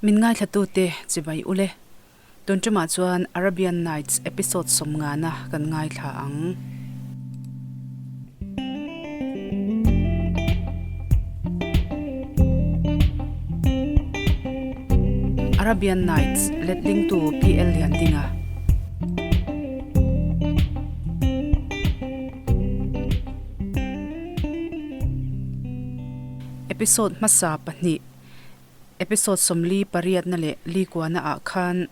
Min ngaithlatute chibai ule. Tun tumah chuan Arabian Nights episode sawmngana kan ngaithla ang. Arabian Nights letlingtu PL Liandinga. Episode hmasa pahnih, episode 48 na leh likuana ah khan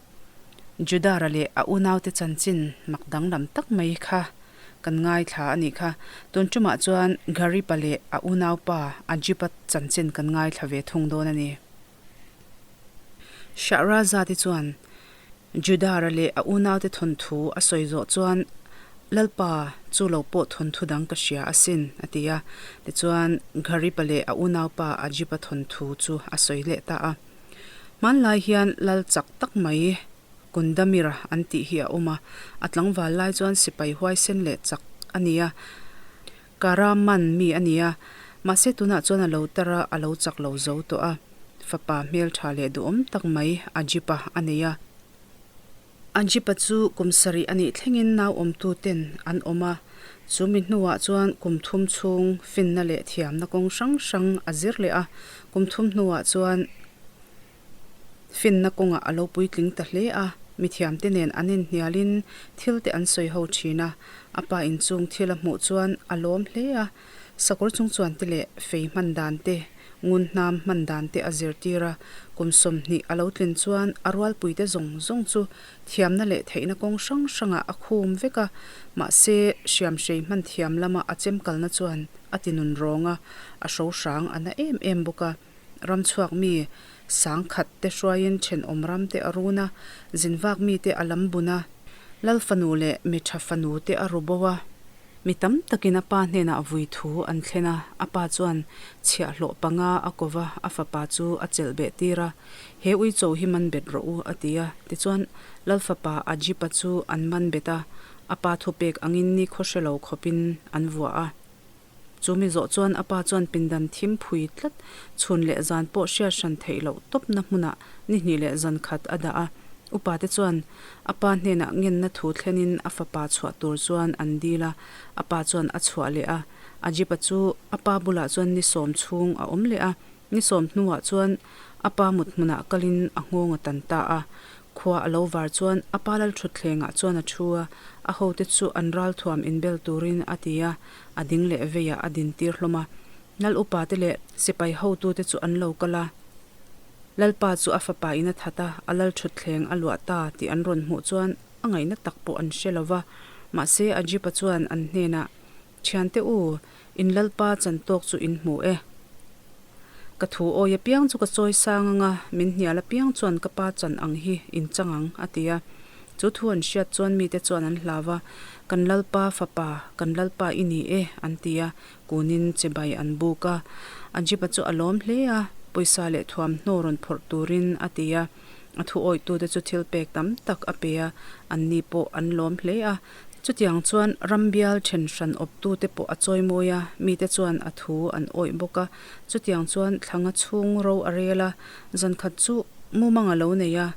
Judara leh a unaute chanchin mak danglam tak mai kha kan ngaithla a nih kha. Tun tumah chuan Garipa leh a unaupa Ajipa chanchin kan ngaithla ve thung dawn a ni. Shahrazad-i chuan Judara leh a unaute thawnthu a sawi zawh chuan, Lalpa, chu lo pawh thawnthu dang ka hria asin, a ti a. Tichuan, Gharipa leh a unaupa Ajipa thawnthu chu a sawi leh ta a. Hmanlai hian lal chak tak mai Kundamira an tih hi a awm a, a tlangval lai chuan sipai huaisen leh chak a ni a. Karaman mi a ni a, mahse tunah chuan a lo tar a, a lo chak lo zo tawh a. Fapa hmeltha leh duhawm tak mai Ajipa a nei a. Ajipa chu kum sarih a nih thlengin nau awmtu ten an awm a, chu mi hnuah chuan kum thum chhung finna leh thiamna kawng hrang hrang a zir leh a, kum thum hnuah chuan Finna kawngah a lo puitling ta hle a, mithiamte nen an inhnialin thil te an sawi ho thin a, a pa inchung thil a hmuh chuan a lawm hle a, sakawr chungchuan te leh fei hman dan te, ngun hnam hman dan te a zirtir a, kum 20 a lo tlin chuan a rualpuite zawng zawng chu thiamna leh theihna kawng hrang hrangah a khum vek a, mahse hriamhrei hman thiam lama a chemkalna chuan a ti nun rawng a, a hrohrang a na em em bawk a. Ramchhuak mi sangkhat te hruaiin thenawm ram te a run a, zinvak mi te a lam bun a, Lal fanu leh mi tha fanu te a ru bo a. Mi tam takin a pa hnenah vui thu an thlen a, a pa chuan chhiahhlawh panga a ko va, a fapa chu a chelh beh tir a, He uicho hi man bet rawh u, a ti a. Tichuan, Lal fapa Ajipa chu an man bet a, a pa thupek angin ni khaw hre lo khawpin an vuah a. Chu mi zawh chuan a pa chuan pindan thim phui tlat chhun leh zan pawh hriat hran theih loh tawpna hmunah ni hnih leh zan khat a dah a. Upa te chuan a pa hnenah ngenna thu thlenin a fapa chhuah tur chuan an dil a, a pa chuan a chhuah leh a. Ajipa chu a pa bulah chuan ni sawm chhung a awm leh a, Ni sawm hnuah chuan a pa mut hmunah kalin a nghawng a tan ta a. Khua a lo var chuan a pa lalthutthlengah chuan a thu a, a hote chu an ralthuam inbel turin a ti a, a ding leh veiah a dintir hlawm a. Lal upate leh sipai hotute chu an lo kal a, Lalpa chu a fapa in a that a, a lalthutthleng a luah ta tih an rawn hmuh chuan a ngaihna tak pawh an hre lo va. Mahse Ajipa chuan an hnenah, Thiante u, in Lalpa chan tawk chu in hmu e. Ka thu awi apiang chu ka chawi sang anga, min hnial apiang chuan ka pa chan ang hi in chang ang, a ti a. Chu thu an hriat chuan mite chuan an hlau a, Kan Lalpa fapa, kan Lalpa i ni e, an ti a, kunin chibai an buk a. Ajipa chu a lawm hle a, pawisa leh thuamhnaw rawn phawrh turin a ti a. A thu awitute chu thil pek tam tak a pe a, anni pawh an lawm hle a. Chutiang chuan ram bial then hran awptute pawh a chawi mawi a, mite chuan a thu an awih bawk a. Chutiang chuan thlanga chhung ro a rel a, zan khat chu mumang a lo nei a,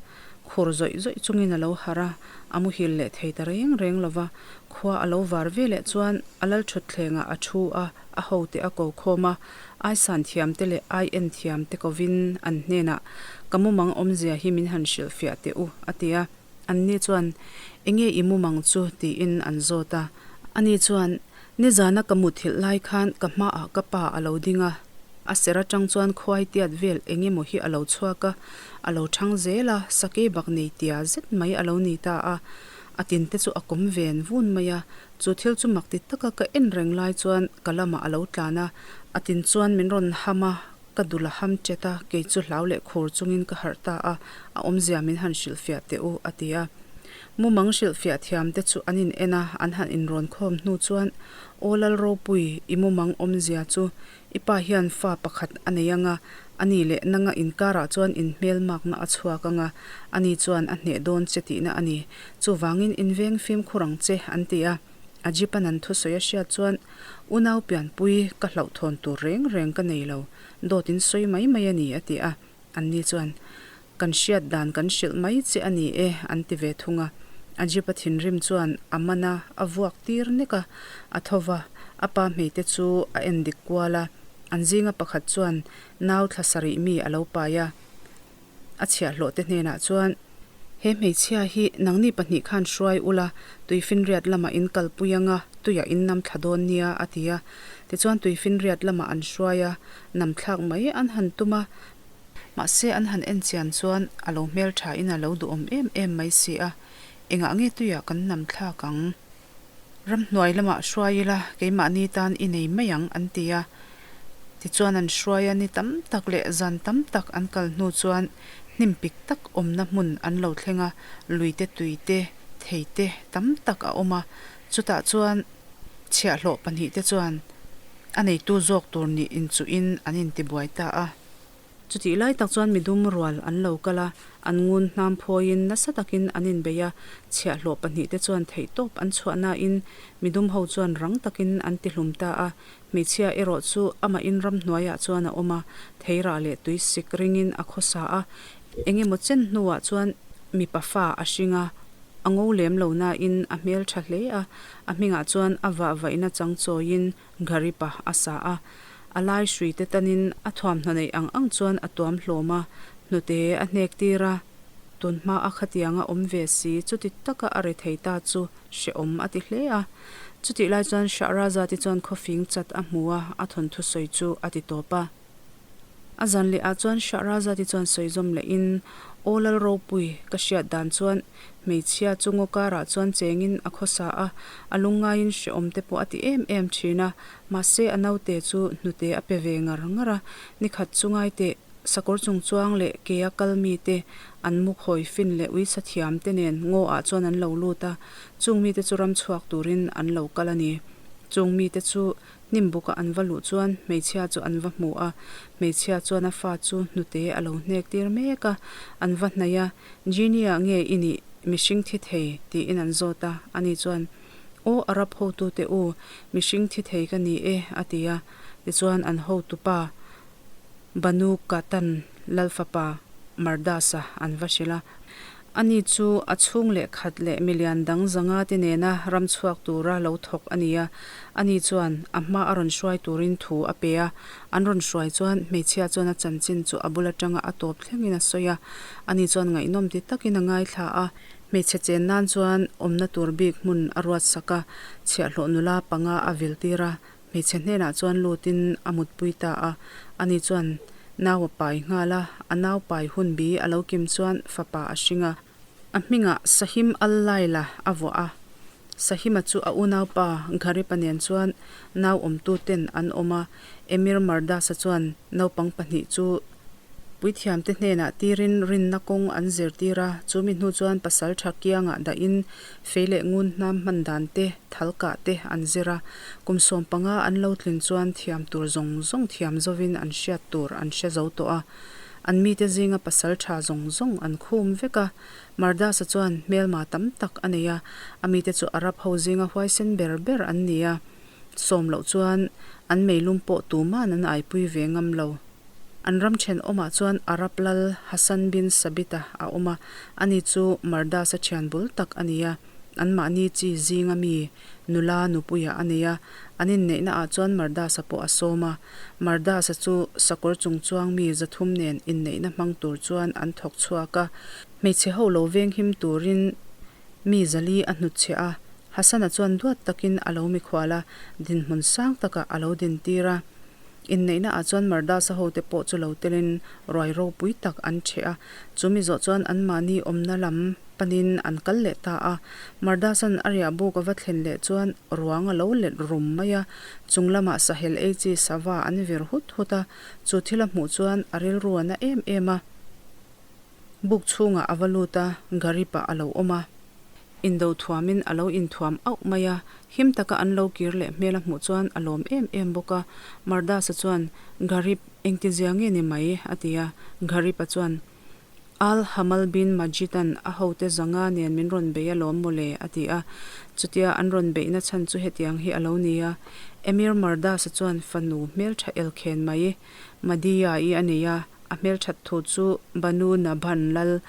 khur zawih zawih chungin a lo harh a, a muhil leh thei ta reng reng lo va. Khua a lo var ve leh chuan a lalthutthlengah a thu a, a hote a ko khawm a, aisan thiamte leh ai en thiamte kovin an hnenah, Ka mumang awmzia hi min han hrilhfiah teh u, a ti a. Anni chuan, Enge i mumang chu? tiin an zawt a. Ani chuan, Nizana ka muthilh lai khan ka hmaah ka pa a lo ding a, a ser atang chuan khuai tiat vel eng emaw hi a lo chhuak a, a lo thang zel a, sakei bak nei tia zet mai a lo ni ta a. A tinte chu a kawm ven vun mai a, chu thil chu mak ti taka ka en reng lai chuan ka lamah a lo tlan a, a tin chuan min rawn ham a, Ka dul a ham chet a, kei chu hlau leh khur chungin ka harh ta a, a awmzia min han hrilhfiah teh u, a ti a. Mumang hrilhfiah thiam te chu an in en a, an han inrawn khawm hnu chuan, Aw Lal Ropui, i mumang awmzia chu i pa hian fa pakhat a nei ang a, ani leh nanga inkarah chuan inhmelmakna a chhuak ang a, ani chuan a hneh dawn che tihna a ni. Chuvangin inveng fimkhur ang che, an ti a. Ajipan an thusawi a hriat chuan, Unau pianpui ka hlauhthawn tur reng reng ka nei lo, dawt in sawi mai mai a ni, a ti a. Anni chuan, Kan hriat dan kan hrilh mai che a ni e, an ti ve thung a. Ajip-a thinrim chuan a man a, a vuak tir nek a, a tho va, a pa hmeite chu a en dik kual a. An zinga pakhat chuan nau thla sarih mi a lo pai a. A chhiahhlawhte hnenah chuan, He hmeichhia hi nangni pahnih khan hruai ula, tuifinriat lamah in kalpui anga tuiah in nam thla dawn nia, a ti a. Tichuan tuifinriat lamah an hruai a, nam thlak mai an han tum a. Mahse an han en chian chuan a lo hmelthain a lo duhawm em em mai si a, engah nge tuiah kan nam thlak ang? Ramhnuai lamah hruai ila keimahni tan i nei mai ang an ti a. Tichuan an hruai a ni tam tak leh zan tam tak an kal hnu chuan hnim pik tak awmna hmun an lo thleng a, luite tuite, theite tam tak a awm a. Chutah chuan chhiahhlawh pahnihte chuan a neitu zawk tur nih inchuhin an intibuai ta a. Chutih lai tak chuan midum rual an lo kal a, an ngun hnam phawiin nasa takin an inbei a, chhiahhlawh pahnihte chuan theihtawp an chhuah nain midum ho chuan rang takin an tihlum ta a, hmeichhia erawh chu amahin ramhnuaiah chuan a awm a, theirah leh tuisik ringin a khawsa a, engemaw chen hnuah chuan mipa fa a hring a, a ngo lem lo nain a hmeltha hle a, a hmingah chuan a vahvaihna chang chawiin Garipa a sa a, a lai hrui te tanin a thuamhnaw neih ang ang chuan a tuam hlawm a, hnute a hnek tir a, tun hma a khatiang a awm ve si chuti taka a rethei ta chu hrehawm a ti hle a. Chutih lai chuan Shahrazad-i chuan khawfing chat a hmu a, a thawnthu sawi chu a ti tawp a. A zan leh ah chuan Shahrazad-i chuan sawi zawm leh in, Aw Lal Ropui, ka hriat dan chuan hmeichhia chu ngaw karah chuan chengin a khawsa a, a lungngaiin hrehawm te pawh a ti em em thin a, mahse a naute chu hnute a pe ve ngar ngar a, nikhat chu ngaiteh sakawr chung chuang leh ke a kal mite an mu khawi fin leh uisa thiam te nen ngaw ah chuan an lo lut a, chung mite chu ram chhuak turin an lo kal a ni. Chung mite chu Hnim buka an va luh chuan hmeichhia chu an va hmu a, hmeichhia chuan a fa chu hnute a lo hnek tir mek a, an va hnaih a, Genie ah nge i nih, mihring thi thei? tiin an zawt a, ani chuan, Aw Arab hotute u, mihring thi thei ka ni e, a ti a, tichuan an hotupa Banu Qatan lalfapa Mardasa an va hrilh a. Ani chu a chhung leh khat leh milian dang zanga te nena ram chhuak tura lo thawk a ni a. Ani chuan a hma a rawn hruai turin thu a pe a. An rawn hruai chuan hmeichhia chuan a chanchin chu a bul atanga a tawp thlengin a sawi a. Ani chuan ngaihnawm ti takin a ngaithla a. Hmeichhe chen nan chuan awmna tur bik hmun a ruat sak a, chhiahhlawh nula panga a vil tir a. Hmeichhe hnenah chuan lutin a mutpui ta a, ani chuan nau a pai nghal a, a nau pai hun bi a lo kim chuan fapa a hring a, a hmingah Sahim al-Laila a vuah a. Sahima chu a unaupa Gharipa nen chuan nau awmtuten an awm a, Emir Mardasa chuan naupang pahnih chu Puithiamte hnenah tirin rinna kawng an zirtir a, chu mi hnu chuan pasal tha kiangah dahin fei leh ngun hnam hman dan te, thal kah te an zir a. Kum 15 an lo tlin chuan thiam tur zawng zawng thiam zovin an hriat tur an hre zo tawh a. An mite zinga pasal tha zawng zawng an khum vek a. Mardasa chuan hmelma tam tak a nei a, a mite chu Arab ho zinga huaisen ber ber an ni a. Sawm loh chuan an meilum pawh tuman an aipui ve ngam lo. An ram thenawmah chuan Arab lal Hassan bin Sabit-a a awm a, ani chu Mardas-a thian bul tak a ni a, anmahni chi zinga mi nula nupuia a nei a, an inneihnaah chuan Mardas-a pawh a sawm a. Mardas-a chu sakawr chungchuang mi zathum nen inneihna hmang tur chuan an thawk chhuak a, hmeichhe ho lo venghim turin mi zali a hnutchhiah a, Hassan-a chuan duat takin a lo mikhual a, dinhmun sang takah a lo dintir a. Inneihna ah chuan Mardasa hote pawh chu lo telin ruai ropui tak an ṭheh a, chu mi zawh chuan anmahni awmna lam panin an kal leh ta a. Mardasan a riah buk a va thlen leh chuan ruang a lo let rum mai a, chung lamah sahel ei chi sava an vir hut hut a, chu thil a hmuh chuan a rilru a na em em a. Buk chhungah a va lut a, Garip-ah a lo awm a. Indo thuamin a lo inthuam auh mai a, him taka an lo kir leh hmel a hmuh chuan a lawm em em bawk a. Mardasa chuan, Gharib, engtizia nge ni mai? a ti a. Gharib-a chuan, Al Hamal bin Majid-a'n a hote zanga nen min rawn bei alawm mawle, a ti a. Chutia an rawn beihna chhan chu hetiang hi a lo ni a. Emir Mardasa chuan fanu hmeltha elkhen mai, Madiya-i a nei a. A hmelthat thu chu Banu Nabhan lal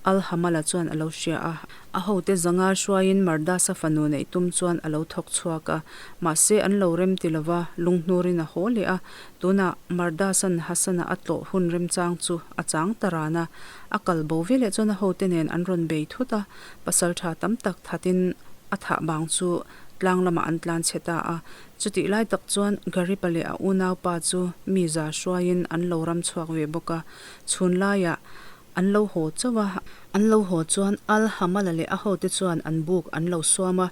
Al-Hamala chuan a lo hria a. A hote zanga hruaiin Mardasa fanu neih tum chuan a lo thawk chhuak a. Mahse an lo rem ti lova, lunghnurin a haw leh a. Tunah Mardasan Hasana a tlawh hun remchang chu a chang ta ran a. A kal bo veleh chuan a hote nen an rawn bei thut a. Pasaltha tam tak thatin a thah bang chu tlang lamah an tlan chhe ta a. Chutih lai tak chuan Garipa leh a unaupa chu mi za hruaiin an lo ram chhuak ve bawk a. Chhun laiah an lo haw chauh a. An lo haw chuan Al Hamala leh a hote chuan an buk an lo suam a,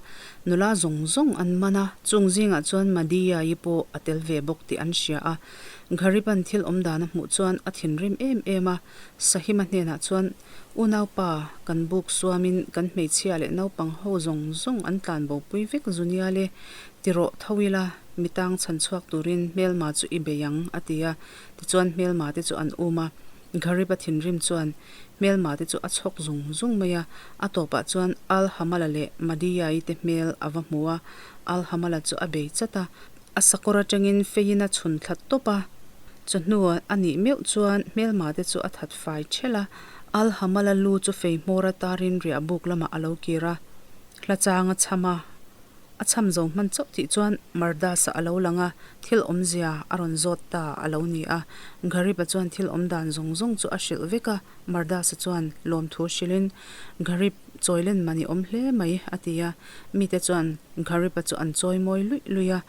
nula zawng zawng an man a. Chung zingah chuan Madiya-i pawh a tel ve bawk tih an hria a. Garipa'n thil awm dan a hmuh chuan a thinrim em em a. Sahima hnenah chuan, Unaupa, kan buk suamin kan hmeichhia leh naupang ho zawng zawng an tlan bopui vek zu nia le, ti rawh tho ila, mi tang chhan chhuak turin hmelma chu i bei ang, a ti a. Tichuan hmelma te chu an um a. Gharib a thinrim chuan hmelma te chu a chhawk zung zung mai a. A tawpah chuan Al-Hamala leh Madiyai te hmel a va hmu a. Al-Hamala chu a bei chat a. A sakawr atangin feiin a chhun thla tawp a, chawhnu a nih meuh chuan hmelma te chu a that fai ṭhelh a. Al Hamala lu chu fei hmawr a tarin riah buk lamah a lo kir a, hla chang a chham a. A chham zo hman chauh tih chuan Mardasa a lo lang a, thil awmzia a rawn zawt ta a lo ni a. Ghariba chuan thil awm dan zawng zawng chu a hrilh vek a, Mardasa chuan lawmthu hrilhin Gharib chawilen man i awm hle mai, a ti a. Mite chuan Gharipa chu an chawi mawi luih luih a,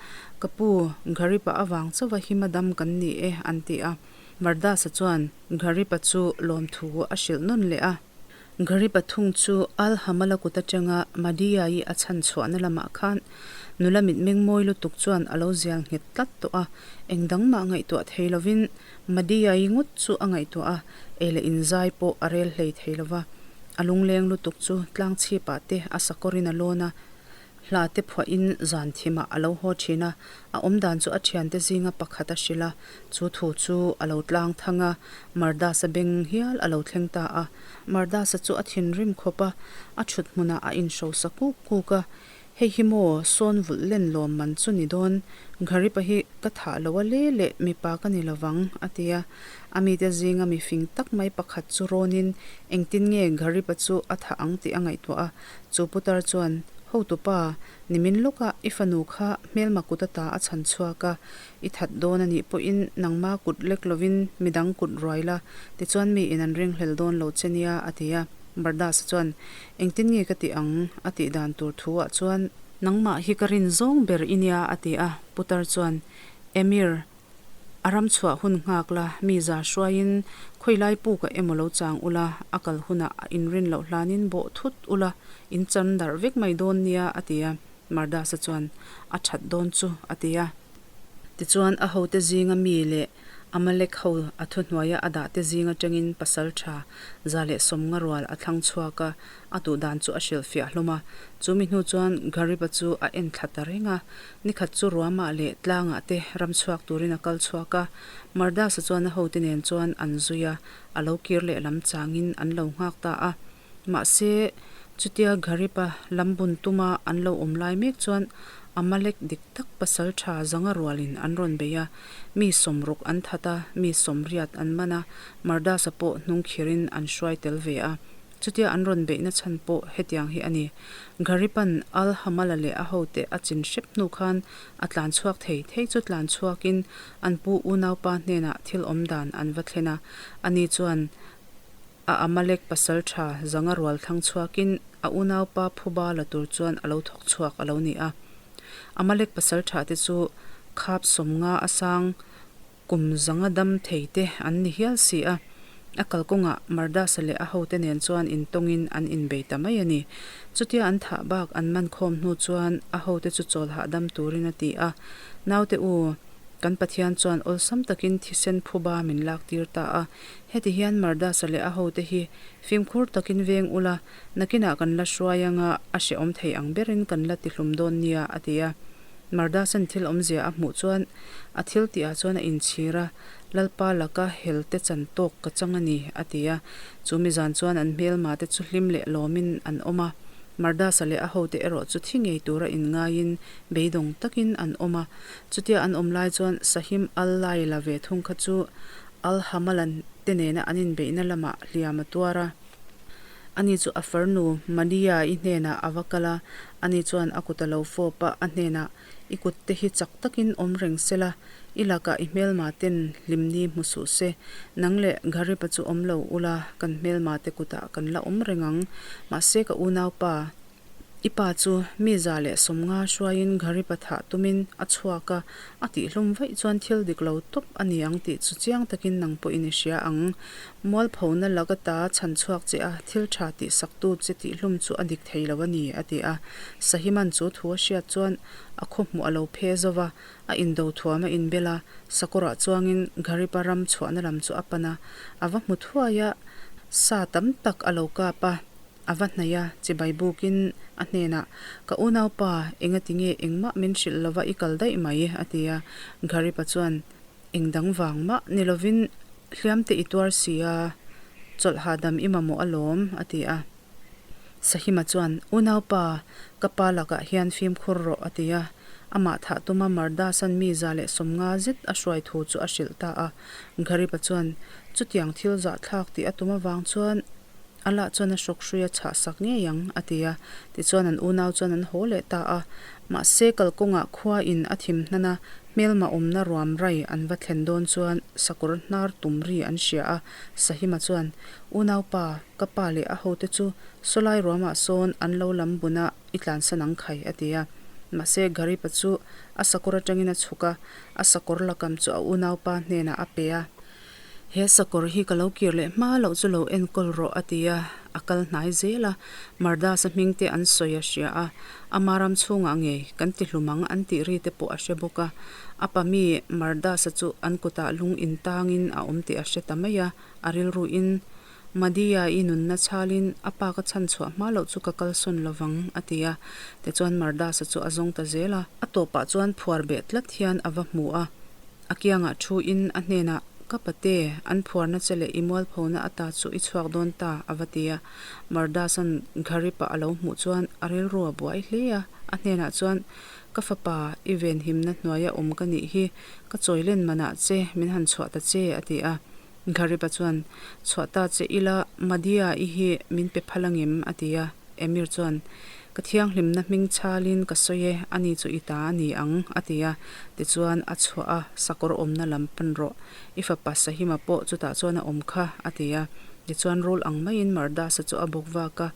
Ka pu, Gharipa avang chauha hima dam kan ni e, an ti a. Mardasa chuan Gharipa chu lawmthu a hrilh nawn leh a. Gharipa thung chu Al-Hamala kut atanga Madiya-i a chhan chhuahna lamah khan nula mitmeng mawi lutuk chuan a lo zial nghet tlat tawh a, eng dang mah ngaihtuah thei lovin Madiya-i ngawt chu a ngaihtuah a, ei leh inzai pawh a rel hlei thei lo va. A lungleng lutuk chu tlang chhipah te a sakawrin a lawn a, hla te phuahin zan thimah a lo haw thin a. A awmdan chu a thiante zinga pakhat a hrilh a, chu thu chu a lo tlang thang a, Mardasa beng hial a lo thleng ta a. Mardasa chu a thinrim khawp a, a thut hmunah a inhrosa kuk kuk a, Hei hi maw sawn vulh len lawm man chu ni dawn, Gharipa hi ka thah lo a le leh mipa ka ni lovang, a ti a. A mite zinga mi fing tak mai pakhat chu rawnin engtin nge Gharipa chu a thah ang tih a ngaihtuah a. Chu putar chuan, Hotupa, nimin lawka i fanu kha hmelma kut ata a chhan chhuak a, i that dawn a nih pawhin nangma kut lek lovin midang kut ruai la, tichuan miin an ringhlel dawn lo che nia, a ti a. Bardas chuan, Engtin nge ka tih ang? a tih dan tur thu ah chuan, Nangmah hi ka rin zawng ber i nia, a ti a. Putar chuan, Emir, a ram chhuah hun nghak la, mi za hruaiin khawilai pukah emaw lo chang ula, a kal hunah a inrin loh hlanin bawh thut ula, in chan darh vek mai dawn nia, a ti a. Mardasa chuan, A that dawn chu, a ti a. Tichuan, a hote zinga mi leh Amalek ho a thuhnuaia a dahte zing atangin pasal tha 150 rual a thlang chhuak a, a duh dan chu a hrilhfiah hlawm a. Chu mi hnu chuan Ghariba chu a en thla ta reng a. Nikhat chu ruamah leh tlangah te ram chhuak turin a kal chhuak a. Mardasa chuan a hote nen chuan an zui a, a lo kir leh lam changin an lo nghak ta a. Mahse, chutia Ghariba lam bun tuma an lo awm lai mek chuan Amalek dik tak pasal tha zanga rualin an rawn bei a, mi 60 an that a, mi 80 an man a, Mardasa pawh hnung khirin an hruai tel ve a. Chutia an rawn beihna chhan pawh hetiang hi a ni. Gharipan Al-Hamala leh a hote a chin hrep hnu khan a tlan chhuak thei thei chu tlan chhuakin an pu unaupa hnenah thil awm dan an va thlen a, ani chuan A Amalek pasal tha zanga rual thlang chhuakin a unaupa phuba la tur chuan a lo thawk chhuak a lo ni a. Amalek pasal tha te chu khap 50 a sang kum zanga dam thei te an ni hial si a. A kalkawngah Mardasa leh a hote nen chuan intawngin an inbei ta mai a ni. Chutia an thah bak an man khawm hnu chuan a hote chu chawl hahdam turin a ti a, Naute u, kan Pathian chuan awlsam takin thisen phuba min lak tir ta a, Heti hian Mardasa leh a hote hi fimkhur takin veng ula, nakinah kan la hruai anga a hrehawm thei ang berin kan la tihlum dawn nia, a ti a. Mardasan thil awmzia a hmuh chuan a thil tihah chuan a inchhir a, Lalpa laka helte chan tawk ka chang a ni, a ti a. Chu mi zan chuan an hmelma te chu hlim leh lawmin an awm a. Mardasa leh a hote erawh chu thi ngei tura inngaiin beidawng takin an awm a. Chutia an awm lai chuan Sahim al-Laila ve thung kha chu. Al-Hamalan te nena an inbeihna lamah hliam a tuar a. Ani chu a farnu Madiya-i hnenah a va kal a, ani chuan a kut a lo fawp a, a hnenah, I kut te hi chak takin awm reng se la, i lakah i hmelma ten hlimni hmu suh se. Nang leh Gharib-a chu awm lo ula, kan hmelma te kutah kan la awm reng ang. Mahse ka unaupa, I pa chu mi 150 hruaiin Gharib-a thah tumin a chhuak a, a tihhlum vaih chuan thil dik lo tawp a ni ang tih chu chiang takin nang pawhin i hria ang. Mualphona laka ta chhan chhuak che a, thil tha tih saktu che tihhlum chu a dik thei lo a ni, a ti a. Sahiman chu thu a hriat chuan a khaw hmuh a lo phe zo va, a indo thuam a inbel a, sakawrah chuangin Gharib-a ram chhuahna lam chu a pan a, a va hmu thuai a, sa tam tak a lo kap a. A va hnaih a, chibai bukin a hnenah, Ka unaupa, engati nge engmah min hrilh lova i kal daih mai? a ti a. Gharipa chuan, Eng dang vang mah ni lovin hliamte i tuar si a, chawlh hahdam i mamawh alawm, a ti a. Sahima chuan, Unaupa, ka pa lakah hian fimkhur rawh, a ti a. Amah thah tuma Mardasan mi 150 zet a hruai thu chu a hrilh ta a. Gharipa chuan, Chutiang thil zahthlak tih a tum avang chuan, A lah chuan a hrawk hrui a chhah sak ngei ang, a ti a. Tichuan an unau chuan an haw leh ta a. Mahse kalkawngah khua in a thim hnan a, hmelma awmna ruam rai an va thlen dawn chuan sakawr hnar tum ri an hria a. Sahima chuan, Unaupa, ka pa leh a hote chu sawlai ruamah sawn an lo lam bun a, i tlansan ang khai, a ti a. Mahse Garipa chu a sakawr atangin a chhuk a, a sakawr lakam chu a unaupa hnenah a pe a. He sakawr hi ka lo kir leh hma loh chu lo enkawl rawh a ti a, a kal hnai zel a, Mardasa hming te an sawi a hria a, ama ram chhungah ngei kan ti hlum ang an tih ri te pawh a hre bawk a, a pa mi Mardasa chu an kutah lung in tangin a awm tih a hre ta mai a, a rilru in Madiya-i nunna chhalin a pa ka chhan chhuah hma loh chu ka kalsawn lovang a ti a, tichuan Mardasa chu a zawng ta zel a, a tawpah chuan phuar beh tlat hian a va hmu a. A kiangah thu in a hnenah, Ka pate, an phuarna che leh i mualphona ata chu i chhuak dawn ta, a va ti a. Mardasan Gharipa a lo hmuh chuan a rilru a buai hle a, a hnenah chuan, Ka fapa, i venhimna hnuaia awm ka nih hi, ka chawilen manah che min han chhuah ta che, a ti a. Gharipa chuan, Chhuah ta che ila, Madia i hi min pe phal angem? a ti a. Emir chuan, Ka thianghlimna hming chhalin ka sawi e, ani chu i ta a ni ang, a ti a. Tichuan, a chhuah a, sakawr awmna lam pan rawh. I fapa Sahima pawh chutah chuan a awm kha, a ti a. Tichuan, rul ang maiin Mardasa chu a bawk vak a,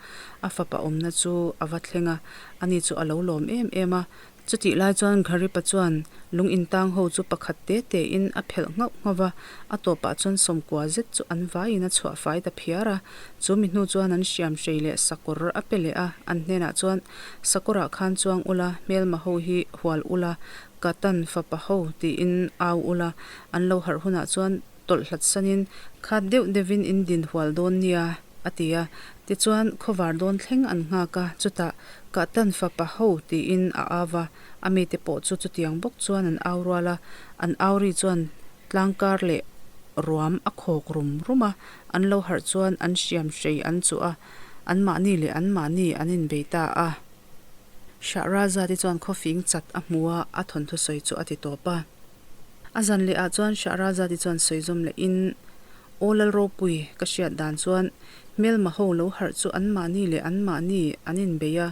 a fapa awmna chu a va thleng a, ani chu a lo lawm em em a. Chutih lai chuan Gharipa chuan lung intang ho chu pakhat te te in a phelh nghauh nghauh va, a tawpah chuan sawmkua zet chu an vaiin a chhuah fai ta phiar a. Chu mi hnu chuan an hriam hrei leh sakawr a pe leh a, an hnenah chuan, Sakawrah khan chuang ula, hmelma ho hi hual ula, ka tan fapa ho tiin au ula, an lo harh hunah chuan tawlh hlat sanin khat deuh deuhin in din hual dawn nia, a ti a. Tichuan, khawvar dawn thleng an nghak a, chutah, Kahtan fapa ho tiin a au va, a mite pawh chu chutiang bawk chuan an au rual a, an au ri chuan tlangkar leh ruam a khawk rum rum a, an lo harh chuan an hriam hrei an chuh a, anmahni leh anmahni an inbei ta a. Shahrazad-i chuan khawfing chat a hmu a, a thawnthu sawi chu a ti tawp a. A zan leh ah chuan Shahrazad-i chuan sawi zawm leh in, Aw Lalropui, ka hriat dan chuan hmelma ho lo harh chu anmahni leh anmahni an inbei a,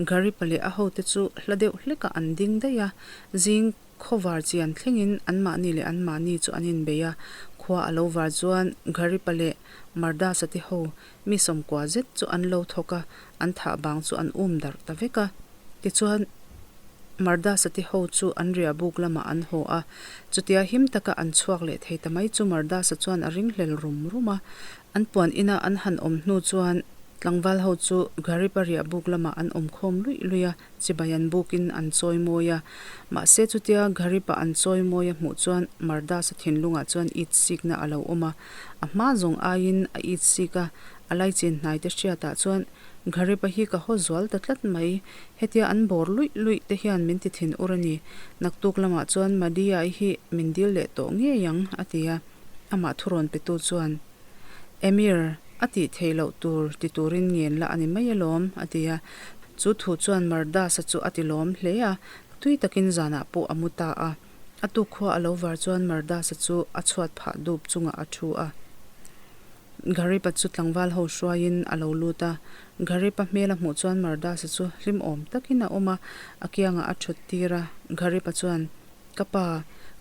Garipa leh a hote chu hla deuh hlekah an ding daih a, zing khawvar chian thlengin anmahni leh anmahni chu an inbei a, khua a lo var chuan Garipa leh Mardasa te ho mi 90 zet chu an lo thawk a, an thah bang chu an um darh ta vek a. Tichuan, Mardasa te ho chu an riah buk lamah an haw a, chutia him taka an chhuak leh thei ta mai chu Mardasa chuan a ringhlel rum rum a. An puan ina an han awm hnu chuan tlangval ho chu Garipa riah buk lamah an awm khawm luih luih a, chibai an bukin an chawi mawi a. Mahse chutia Garipa an chawi mawi a hmuh chuan Mardasa thinlungah chuan it sikna a lo awm a, a hma zawng aiin a it sik a, a laichin hnaite hriatah chuan Gharipa hi ka haw zual ta tlat mai. Hetia an bawr luih luih te hian min ti thin ur a ni. Naktuk lamah chuan Madiya-i hi min dil leh tawh ngei ang, a ti a. Amah thurawn petu chuan, Emir, a tih theih loh tur ti turin ngen la a ni mai alawm, a ti a. Chu thu chuan Mardasa chu a ti lawm hle a, tui takin zanah pawh a mu ta a. A tuk khua a lo var chuan Mardas-a chu a chhuat phah dup chungah a thu a. Gharib-a chu tlangval ho hruaiin a lo lut a. Gharib-a hmel a hmuh chuan Mardas-a chu hlim awm takin a awm a, a kiangah a thut tir a. Gharib-a chuan, Ka pa,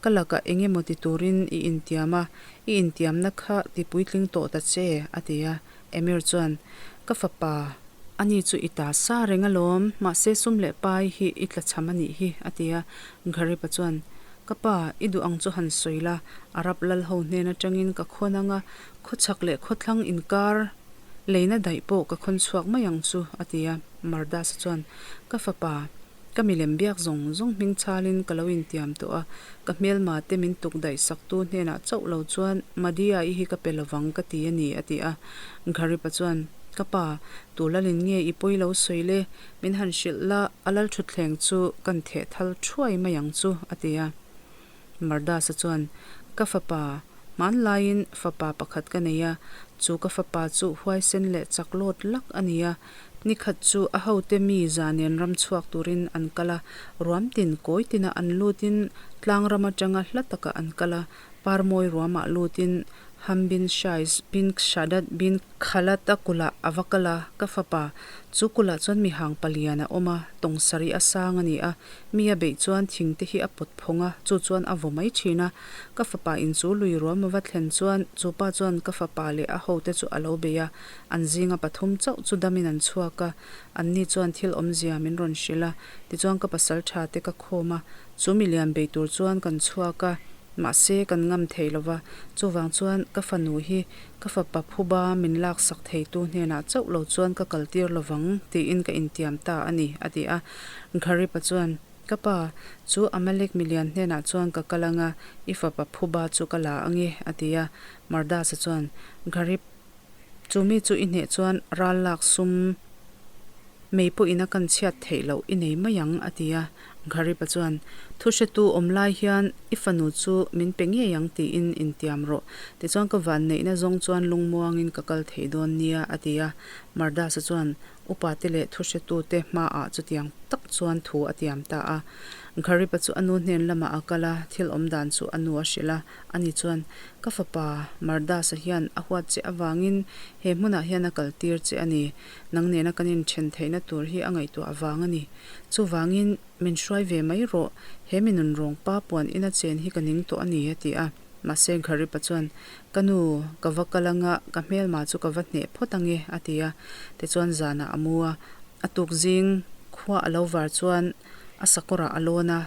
ka lakah eng emaw ti turin i intiam a, i intiamna kha ti puitling tawh ta che, a ti a. Emir chuan, Ka fapa, ani chu i ta sa reng alawm, mahse sum leh pai hi i tlachham a nih hi, a ti a. Gharib-a chuan, Ka pa, i duh ang chu han sawi la, Arab lal ho hnen atangin ka khawn ang a, khawchhak leh khawthlang inkar leina daih pawh ka khawn chhuak mai ang chu, a ti a. Mardas-a chuan, Ka fapa, ka milem biak zawng zawng hming chhalin ka lo intiam tawh a, ka hmelma te min tuk daih saktu hnenah chauh lo chuan Madia-i hi ka pe lovang ka ti a ni, a ti a. Gharipa chuan, Ka pa, tu lalin nge i pawi lo sawi le? Min han hrilh la, a lalthutthleng chu kan theh thal thuai mai ang chu, a ti a. Mardasa chuan, Ka fapa, hmanlaiin fapa pakhat ka nei a, chu ka fapa chu huaisen leh chak lawt lak a ni a. Ni khat chu a hote mi za nen ram chhuak turin an kal a, ruam tin kawi tina an lutin tlang ram atanga hla takah an kal a, parmawi ruamah lutin Ham bin Shais bin Shaddad bin Khalat a kulh ah a va kal a, ka fapa, chu kulh ah chuan mihang palian a awm a, tawng sarih a sang a ni a, mi a beih chuan thing te hi a pawt phawng a, chu chuan a vaw mai thin a. Ka fapa in chu lui ruam a va thlen chuan chu pa chuan ka fapa leh a ho te chu a lo bei a, an zinga pathum chauh chu damin an chhuak a, anni chuan thil awmzia min rawn hrilh a, tichuan ka pasal tha te ka khawm a, chu milian bei tur chuan kan chhuak a. Mahse, kan ngam thei lo va, chuvang chuan ka fanu hi ka fapa phuba min laksak theitu hnenah chauh lo chuan ka kaltir lo vang tiin ka intiam ta a ni, a ti a. Gharipa chuan, Ka pa, chu Amalek milian hnenah chuan ka kal anga, i fapa phuba chu ka la ange, a ti a. Mardasa chuan, Gharip, chu mi chu i hneh chuan ral lak sum mei pawhin a kan chhiat theih loh i nei mai ang, a ti a. Gharipa chuan, Thu hretu awm lai hian i fanu chu min pe ngei ang tiin intiam rawh. Tichuan ka vanneihna zawng chuan lungmuangin ka kal thei dawn nia, a ti a. Mardasa chuan upate leh thu hretute hmaah chutiang tak chuan thu a tiam ta a. Gharipa chu a nu hnen lamah a kal a, thil awm dan chu a nu a hrilh a. Ani chuan, Ka fapa, Mardasa hian a huat che avangin he hmunah hian a kaltir che a ni. Nang nena kan inthen theihna tur hi a ngaihtuah avang a ni. Chuvangin, min hruai ve mai rawh, he mi nunrawng pa puan ina chen hi ka ning tawh a ni, a ti a. Mahse, Gharipa chuan, Ka nu, ka va kal anga, ka hmelma chu ka va hneh phawt ange, a ti a. Tichuan zanah a mu a, a tuk zing khua a lo var chuan a sakawrah a lawn a.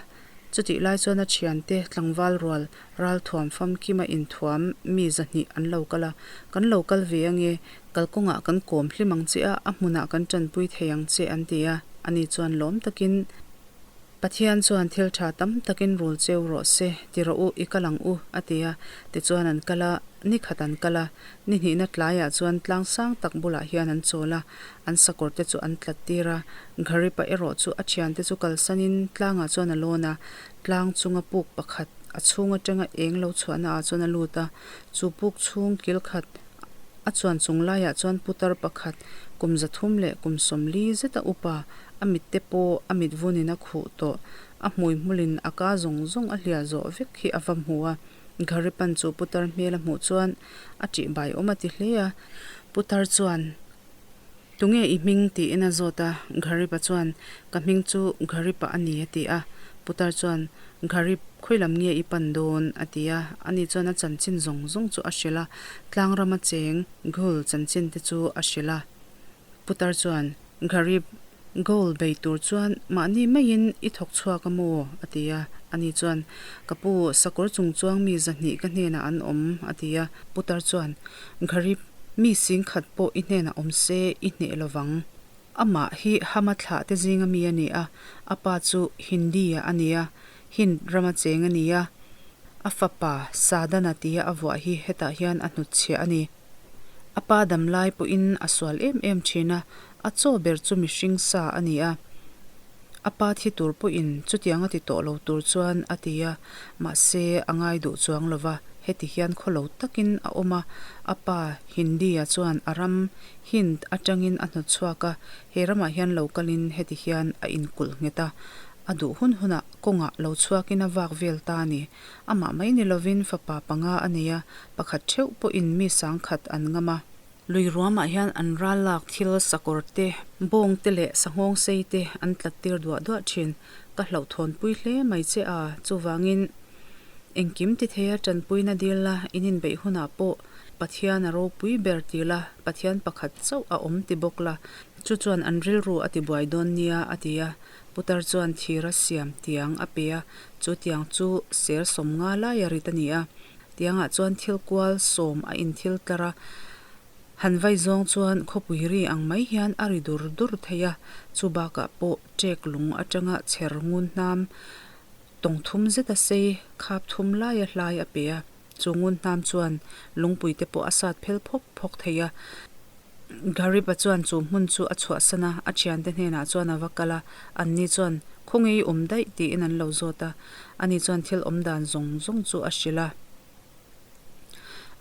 Chutih lai chuan a thiante tlangval rual ralthuam famkima inthuam mi zahnih an lo kal a, Kan lo kal ve ange, kalkawngah kan kawm hlim ang che a, a hmunah kan tanpui thei ang che an ti a. Ani chuan lawm takin, Pathian chuan thil tha tam takin rul cheu rawh se, ti rawh u, i kal ang u, a ti a. Tichuan an kal a, ni khat an kal a, ni hnihna tlaiah chuan tlang sang tak bulah hian an chawl a, an sakawr te chu an tlat tir a. Gharipa erawh chu a thiante chu kalsanin tlangah chuan a lawn a, tlang chunga puk pakhat a chhung atanga eng lo chhuahna ah chuan a lut a, chu puk chhung kil khat a chuan chung laiah chuan putar pakhat kum 300 leh kum 40 zeta upa a mit te pawh a mit vunin a khuh tawh, a hmui hmulin a ka zawng zawng a hliah zawh vek hi a va hmu a, Gharipan chu putar hmel a hmuh chuan a ṭihbai awm a ti hle a, putar chuan. Tunge i hming? tiin a zawt a. Gharipa chuan, Ka hming chu Gharipa a ni, a ti a. Putar chuan, Gharip, khawi lam nge i pan dawn? a ti a. Ani chuan a chanchin zawng zawng chu a hrilh a, tlang rama cheng Ghul chanchin te chu a hrilh a. Putar chuan, Gharip, Goal bei tur chuan mahni maiin i thawk chhuak a maw? a ti a. Ani chuan, Ka pu, sakawr chungchuang mi 200 ka hnenah an awm, a ti a. Putar chuan, Gharip, Mi singkhat pawh i hnenah awm se i hneh lo vang. Amah hi Hama thlah te zinga mi a ni a, a pa chu Hindi-a a ni a, Hind rama cheng a ni a. A fapa Sadana tia a vuah hi hetah hian a hnutchhiah a ni. A pa dam lai pawhin a sual em em thin a, a chaw ber chu mihring sa a ni a. A pa thi tur pawhin chutiang a ti tawh lo tur chuan a ti a, mahse a ngai duh chuang lo va, heti hian khaw lo takin a awm a, a pa Hindi-a chuan a ram Hind atangin a hnawt chhuak a, he ramah hian lo kalin heti hian a inkulh nghet a, a duh hun hunah. Kawngah lo chhuakin a vak vel ta a ni. Amah mai ni lovin fapa panga a nei a, pakhat theuh pawhin mi sangkhat an ngam a. Lui ruamah hian an ral lak thil sakawr te, bawng te leh sanghawng sei te an tlat tir duah duah thin. Ka hlauhthawnpui hle mai che a, chuvangin engkim ti theia tanpuina dil la, in inbeih hunah pawh Pathian a ropui ber ti la, Pathian pakhat chauh a awm ti bawk la, chu chuan an rilru a tibuai dawn nia, a ti a. Putar chuan thir a siam tiang a pe a, chu tiang chu ser 50 laia rit a ni a. Tiangah chuan thil kual sawm a inthil tlar a, han vai zawng chuan khawpui ri ang mai hian a ri dur dur thei a, chu bakah pawh ṭek lung aṭanga chher ngun hnam tawng thum zeta sei khap thum laia hlai a pe a, chu ngun hnam chuan lungpui te pawh a sat phel phawk phawk thei a. Gariba chuan chu hmun chu a chhuahsan a, a thiante hnenah chuan a va kal a, anni chuan, Khawnge i awm daih? tiin an lo zawt a. Ani chuan thil awm dan zawng zawng chu a hrilh a.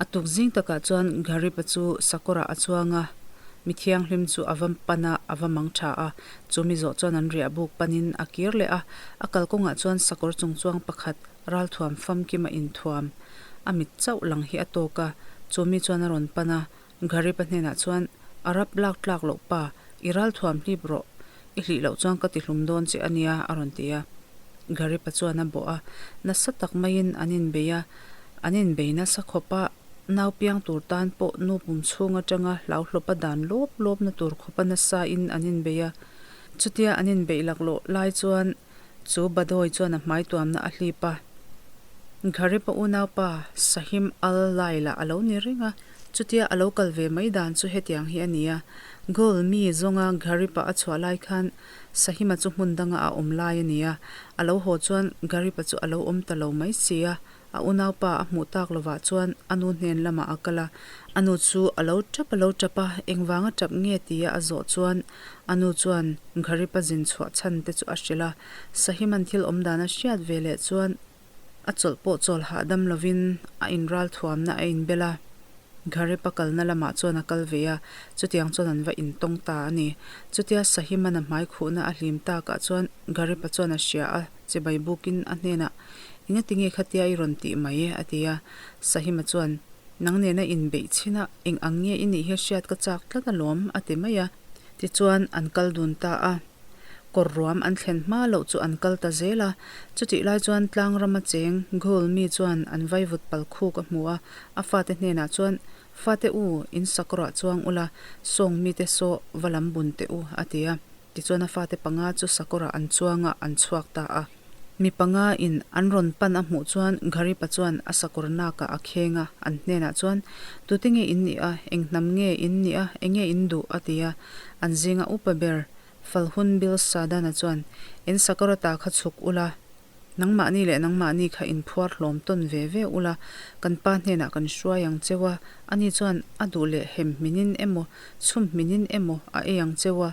A tuk zing takah chuan Gariba chu sakawrah a chuang a, mi thianghlim chu a va pan a, a va mang tha a. Chu mi zawh chuan an riah buk panin a kir leh a, a kalkawngah chuan sakawr chungchuang pakhat ralthuam famkim a inthuam a mit chauh lang hi a tawk a, chu mi chuan a rawn pan a, Gariba hnenah chuan, Arab lak tlak loh pa, i ral thuam hlip rawh, i hlih loh chuan ka ti hlum dawn che a nia, a rawn ti a. Gariba chuan a bawh a, nasa tak maiin an inbei a, an inbei nasa khawp a, nau piang tur tan pawh nu pum chhung atanga hlauhlawpa dan lawp lawpna tur khawpa nasa in an inbei a. Chutia an inbeih laklawh lai chuan chu Badawi chuan a hmai tuamna a hlip a. Gariba unaupa Sahim al-Laila a lo ni reng a. Chutia a lo kal ve mai dan chu hetiang hi a ni a, Goal mi zawnga Garipa a chhuah lai khan Sahima chu hmun danga a awm lai a ni a, a lo haw chuan Garipa chu a lo awm ta lo mai si a, a unaupa a hmuh tak lovah chuan a nu hnen lamah a kal a, a nu chu a lo tap a lo tap a, engvanga tap nge tia a zawh chuan a nu chuan Garipa zin chhuah chhan te chu a hrilh a, Sahiman thil awm dan a hriat ve leh chuan A chawlh pawh chawl hahdam lovin a inral thuamna a inbel a, Gharib a kalna lamah chuan a kal ve a, chutiang chuan an va intawng ta a ni. Chutia Sahiman a hmai khuhna a hlim takah chuan Gharib-a chuan a hria a, chibai bukin a hnenah, Engatinge khatia i rawn tih mai? a ti a. Sahima chuan, Nang nena inbeih chhin a, eng ang nge i nih hi hriat ka chak tlat alawm, a ti mai a. Tichuan an kal dun ta a. Kawr ruam an thlen hma loh chu an kal ta zel a, chutih lai chuan tlang rama cheng Ghoul mi chuan an vaivut pal khuk a hmu a, a fate hnenah chuan, Fate u, in sakawrah chuang ula, sawng mite saw va lam bun teh u, a ti a. Tichuan a fate panga chu sakawrah an chuang a, an chhuak ta a. Mi panga in an rawn pan a hmuh chuan Gharipa chuan a sakawr nakah a kheng a, an hnenah chuan, Tute nge in nih a? Eng hnam nge in nih a? Enge in duh? a ti a. An zinga upa ber Falhun Bil Sadana chuan, In sakawr ata kha chhuk ula, nangmahni leh nangmahni kha in phuar hlawm tawn ve ve ula, kan pa hnenah kan hruai ang cheu a, ani chuan a duh leh hem hminin emaw, chhum hminin emaw a ei ang cheu a,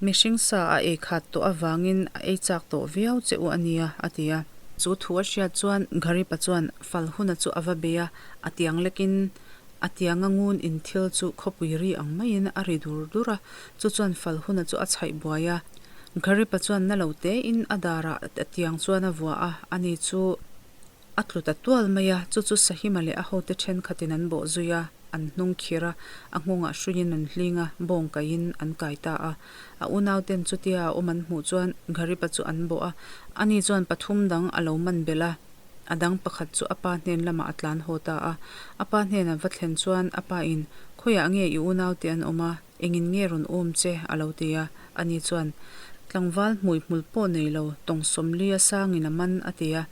mihring sa a ei khat tawh avangin a ei chak tawh viau che u a nia, a ti a. Chu thu a hriat chuan Gharipa chuan Falhuna chu a va bei a, a tiang lekin a tianga ngun in thil chu khawpui ri ang maiin a ri dur dur a, chu chuan Falhuna chu a chhaih buai a. Gharipa chuan na lo tein a darah a tiang chuan a vuah a, ani chu. A tlu ta tual mai a, chu chu Sahima leh a hote thenkhatin an bawh zui a, an hnung khir a, a nghawngah hruiin an hling a, bawng kaiin an kai ta a. A unauten chutia a awm an hmuh chuan Gharipa chu an bawh a, ani chuan pathum dang a lo man belh a, a dang pakhat chu a pa hnen lamah a tlan haw ta a. A pa hnena va thlen chuan a pa in, Khawiah nge i unaute an awm a? Engin nge rawn awm che? a lo ti a. Ani chuan, Tlangval hmui hmul pawh nei lo, tawng 40 a sangin a man, a ti a.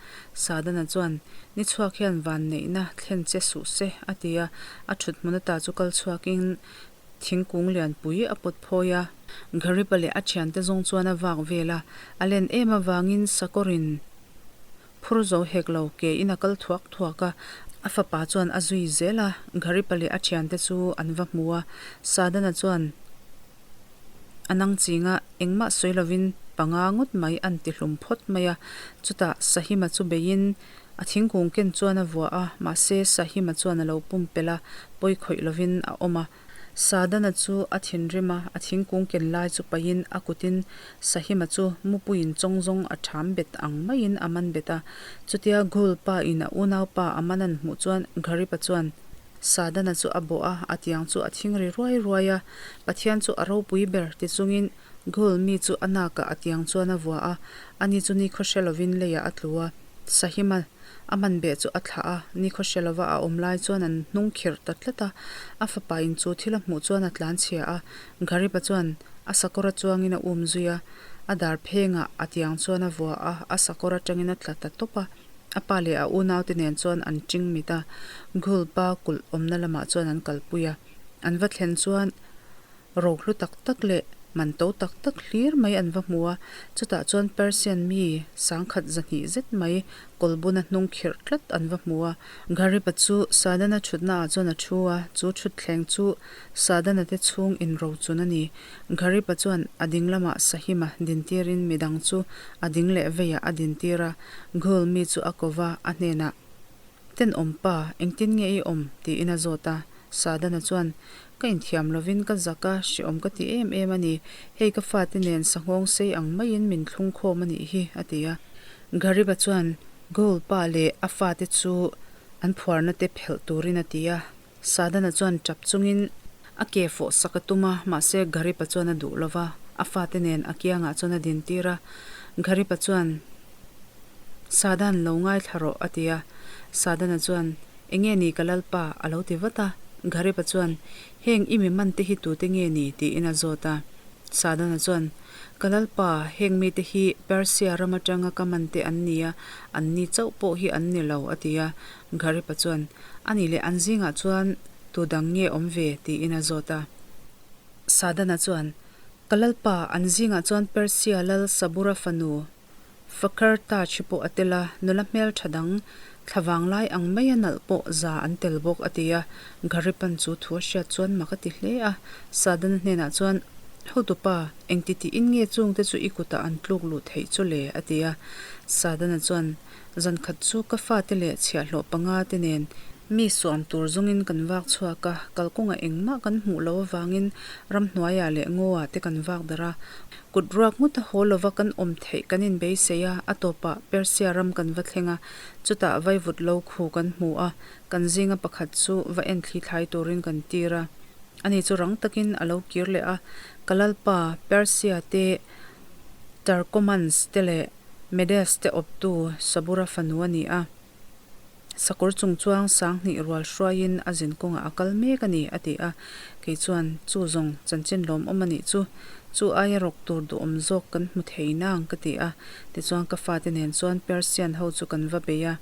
Sadana chuan, Ni chhuak hian vanneihna thlen che suh se, a ti a. A thut hmun ata chu kal chhuakin thingkung lianpui a pawt phawi a. Gharipa leh a thiante zawng chuan a vak vel a, a len em avangin sakawrin Phur zo hek lo, ke in a kal thuak thuak a, a fapa chuan a zui zel a, Gharipa leh a thiante chu an va hmu a, Sadana chuan a nang chinga engmah sawi lovin panga ngawt mai an ti hlum phawt mai a, chutah Sahima chu beiin a thingkung ken chuan a vuah a, mahse Sahima chuan a lo pumpelh a, pawi khawih lovin a awm a. Sadana chu a thinrim a, a thingkung ken lai chu paihin a kutin Sahima chu mupuiin chawngzawng a ṭham bet ang maiin a man bet a. Chutia Ghul pa in a unaupa a man an hmuh chuan Gharipa chuan Sadana chu a bawh a, a tiang chu a thing ri ruai ruai a. Pathian chu a ropui ber ti chungin Ghul mi chu a nakah a tiang chuan a vua a, ani chu nikhaw hre lovin leiah a tlu a. Sahima a man beh chu a thlah a, nikhaw hre lova a awm lai chuan an hnung khirh ta tlat a. A fapa in chu thil a hmuh chuan a tlan chhia a, Gharipa chuan a sakawr a chuangin a um zui a, a dar phengah a tiang chuan a vua a, a sakawr atangin a tla ta tawp a. A pa leh a unaute nen chuan an ṭing mit a, Ghul pa kulh awmna lamah chuan an kalpui a. An va thlen chuan rohlu tak tak leh man to tak tak hlir mai an va hmu a, chutah chuan Persian mi sangkhat 200 zet mai kawlbuna hnung khirh tlat an va hmu a. Gharipa chu Sadana ṭhutnaah chuan a ṭhu a, chu ṭhutthleng chu Sadana te chhung inrochun a ni. Gharipa chuan a ding lamah Sahima dintirin midang chu a ding leh veiah a dintir a, Ghul mi chu a ko va, a hnenah, Tenawm pa, engtin nge i awm? tiin a zawt a. Sadana chuan, Ka inthiam lovin ka zak a, hrehawm ka ti em em a ni. Hei ka fate nen sanghawng sei ang maiin min thlung khawm a nih hi, a ti a. Ghariba chuan Ghul pa leh a fate chu an phuarna te phelh turin a ti a. Sadana chuan tap chungin a ke fawh sak a tum a, mahse Gharipa chuan a duh lo va, a fate nen a kiangah chuan a dintir a. Gharipa chuan, Sadan, lo ngaithla rawh, a ti a. Sadana chuan, Enge ni ka lalpa? a lo ti vat a. Gharipa chuan, Heng i mi man te hi tute nge ni? tiin a zawt a. Sadana chuan, Ka lalpa, heng mite hi Persia ram atanga ka man te an ni a, anni chauh pawh hi an ni lo, a ti a. Gharipa chuan, A nih leh an zingah chuan tu dang nge awm ve? tiin a zawt a. Sadana chuan, Ka lalpa, an zingah chuan Persia lal Sabura fanu Fakhr Taj hi pawh a tel a, nula hmeltha dang thlavang lai ang maia nalh pawh za an tel bawk, a ti a. Gharipan chu thu a hriat chuan mak a ti hle a. Sadana hnenah chuan, Hotupa, engti tiin nge chungte chu i kutah an tluk luh theih chu le? a ti a. Sadana chuan, Zan khat chu ka fate leh chhiahhlawh panga te nen mi suam tur zawngin kan vak chhuak a, kalkawngah engmah kan hmuh loh avangin ramhnuaiah leh ngawah te kan vak darh a. Kut ruak ngawt a haw lova kan awm theih kan inbeisei a, a tawpah Persia ram kan va thleng a, chutah vaivut lo khu kan hmu a, kan zinga pakhat chu va en thli thlai turin kan tir a. Ani chu rang takin a lo kir leh a, Ka lalpa, Persia te, Tarkomans te leh Medes te awptu Sabura fanu a ni a, sakawr chungchuang 2000 rual hruaiin a zin kawngah a kal mek a ni, a ti a. Kei chuan, Chu zawng, chanchin lawmawm a nih chu. Chu aia rawk tur duhawm zawk kan hmu thei nang, ka ti a. Tichuan ka fate nen chuan Persian ho chu kan va bei a,